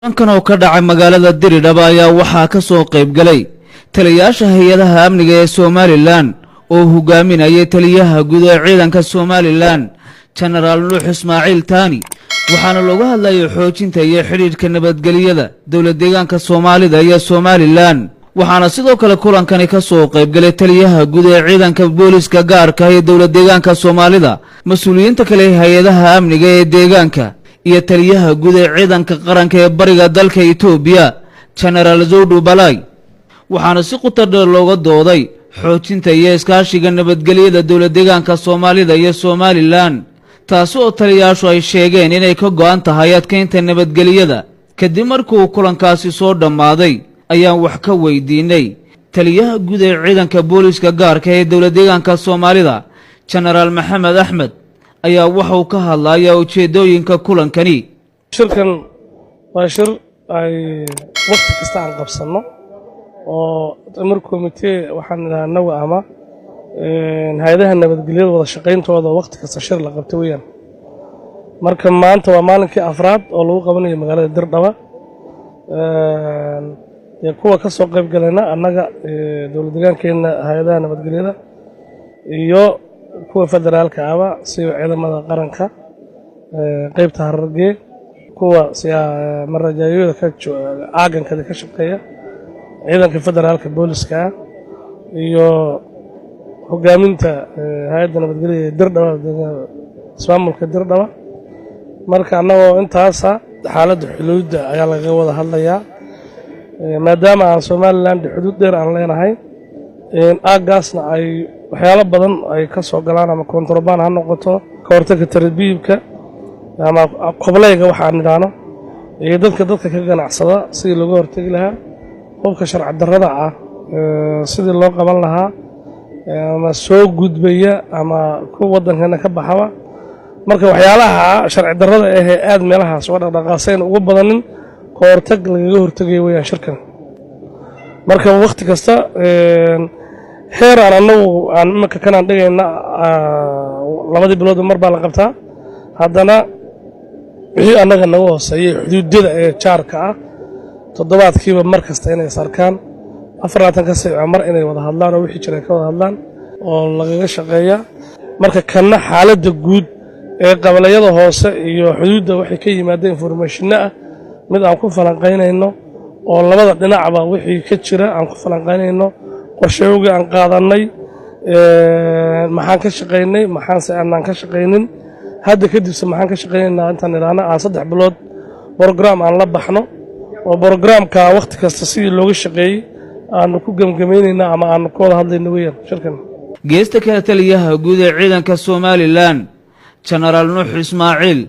Kulankan oo ka dhacay magaalada Diridhaba ayaa waxaa ka soo qayb galay taliyaasha hay-adaha amniga ee Somaliland oo hogaaminayay taliyaha guud ee ciidanka Somaliland, Jenaraal Nuux Ismaaciil Taani, waxaana looga hadlayay xoojinta iyo xidhiidhka nabadgelyada dowlad deegaanka Soomaalida iyo Somaliland. Waxaana sidoo kale kulankani ka soo qaybgalay taliyaha guud ee ciidanka booliska gaarka ee dowlad deegaanka Soomaalida, mas-uuliyiinta kale ee hay-adaha amniga ee deegaanka iyo taliyaha guud ee ciidanka qaranka ee bariga dalka Itoobiya, Jenaraal Zawdu Balay. Waxaana si quto dheer looga dooday xoojinta iyo iskaashiga nabadgelyada dowlad deegaanka Soomaalida iyo Somaliland, taasi oo taliyaashu ay sheegeen inay ka go'an tahay adkaynta nabadgelyada. Kadib markuu kulankaasi soo dhammaaday ayaan wax ka weydiinay taliyaha guud ee ciidanka booliska gaarka ee dowlad deegaanka Soomaalida, Jenaraal Maxamed Axmed, ayaa waxauu ka hadlaya ujeeddooyinka kulankani. Shirkan waa shir ay wakhti kasta aan qabsanno oo mar komitee waxaan idhaha annagu ama hay-adaha nabadgelyada wada shaqayntooda wakhti kasta shir la qabta weeyaan. Marka maanta waa maalinkii afraad oo lagu qabanayo magaalada Dirdhaba. Dee kuwa ka soo qayb galayna annaga dowlad deegaankeenna, hay-adaha nabadgelyada iyo kuwa federaalka aba, sida ciidamada qaranka qeybta Harargee, kuwa marajaayooda ka aagankada ka shaqeeya, ciidanka federaalka booliska ah iyo hogaaminta hay-adda nabadgelyada ee Dirdhaba, ismaamulka Dirdhaba. Marka annagoo intaasa xaaladda xuduudda ayaa lagaga wada hadlayaa, maadaama aan Somaliland xuduud dheer aan leenahay, aaggaasna ay waxyaalo badan ay ka soo galaan, ama kontrabaan ha noqoto, ka hortagga tarbiibka ama kobleyga waxaan nidhaahno, iyo dadka ka ganacsada sidii looga hortegi lahaa, hubka sharci darrada ah sidii loo qaban lahaa ama soo gudbaya ama kuwa waddankeena ka baxaba. Marka waxyaalaha sharci darrada ahee aad meelahaas uga dhaqdhaqaasayna ugu badanin, ka hortag lagaga hortegaya weyaan shirkan. Marka wakhti kasta heer aan annagu aan iminka kanaan dhigayna 2dii biloodba mar baa la qabtaa. Haddana wixii annaga naga hooseeyay xuduudyada ee jaarka ah toddobaadkiiba mar kasta inay sarkaan, 24ka saaco mar inay wada hadlaan oo wixii jira ay ka wada hadlaan oo lagaga shaqeeya. Marka kanna xaaladda guud ee qabalayada hoose iyo xuduudda waxay ka yimaadeen information-no ah, mid aan ku falanqaynayno oo labada dhinacba wixii ka jira aan ku falanqaynayno, qorshooyogii aan qaadannay, maxaan ka shaqaynay, maxaanse aanaan ka shaqaynin, hadda kadibse maxaan ka shaqaynaynaa, intaan idhaahna aan 3 bilood program aan la baxno oo program-ka wakhti kasta sidii looga shaqeeyey aanu ku gemgemaynayna ama aanu ka wada hadlayno weeyaan shirkan. Geesta kale, taliyaha guud ee ciidanka Somaliland, Jenaraal Nuux Ismaaciil,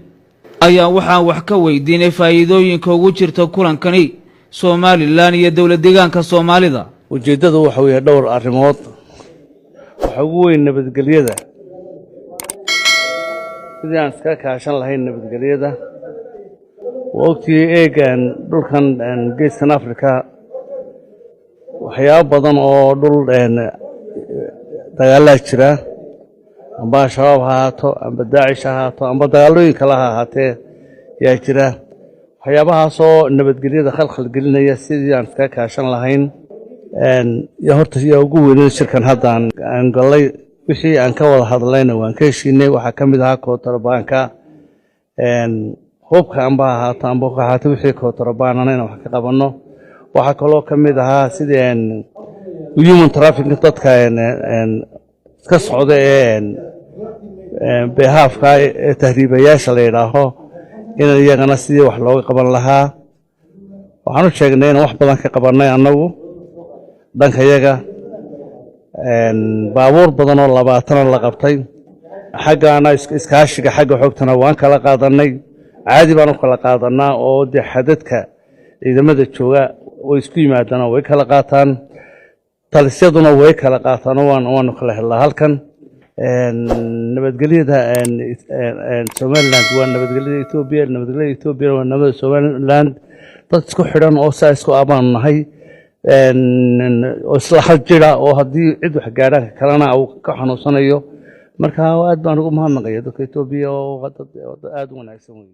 ayaa waxaan wax ka weydiinay faa'iidooyinka ugu jirta kulankani Somaliland iyo dowlad deegaanka Soomaalida. Ujeeddadu waxa weeye dhowr arrimood. Waxa ugu weyn nabadgelyada, sidii aan iskaga kaashan lahayn nabadgelyada. Waa ogtii eegan dhulkan geeskan Africa waxyaabo badan oo dhul dagaalaa jira, amba Al-Shabaab ha ahaato, amba Daacish ha ahaato, amba dagaalooyin kale ha ahaatee yaa jira. Waxyaabahaasoo nabadgelyada khalkhal gelinaya, sidii aan iskaga kaashan lahayn yo horta yaa ugu weynay shirkan hadda aan gallay. Wixii aan ka wada hadlayna waan ka heshiinay. Waxaa ka mid ahaa kootorabaanka hubka, amba ha ahaato amba ha ahaato wixii kootorabaanana inaan wax ka qabanno. Waxaa kaloo ka mid ahaa sidii human traffic, dadka iska socda ee beehaafka ee tahriibayaasha la yidhaaho, in iyagana sidii wax looga qaban lahaa. Waxaan u sheegnay inaan wax badan ka qabannay annagu dhankayaga, baabuur badan oo 20-na la qabtay. Xaggaana iskaashiga xagga xogtana waan kala qaadanay, caadi baan u kala qaadanaa oo dee xadadka ciidamada jooga way isku yimaadaan oo way kala qaataan, talisyaduna way kala qaataan oo waanu kala helnaa. Halkan nabadgelyada Somaliland waa nabadgelyada Etoobiya, nabadgelyada Etoobiya waa nabadda Somaliland. Dad isku xidhan oo saa isku abaanu nahay oo isla hal jira, oo haddii cid wax gaadhaan kalena uu ka xanuunsanayo. Marka aad baan ugu mahadnaqaya dadka Etoobiya oo dad aad u wanaagsan wey.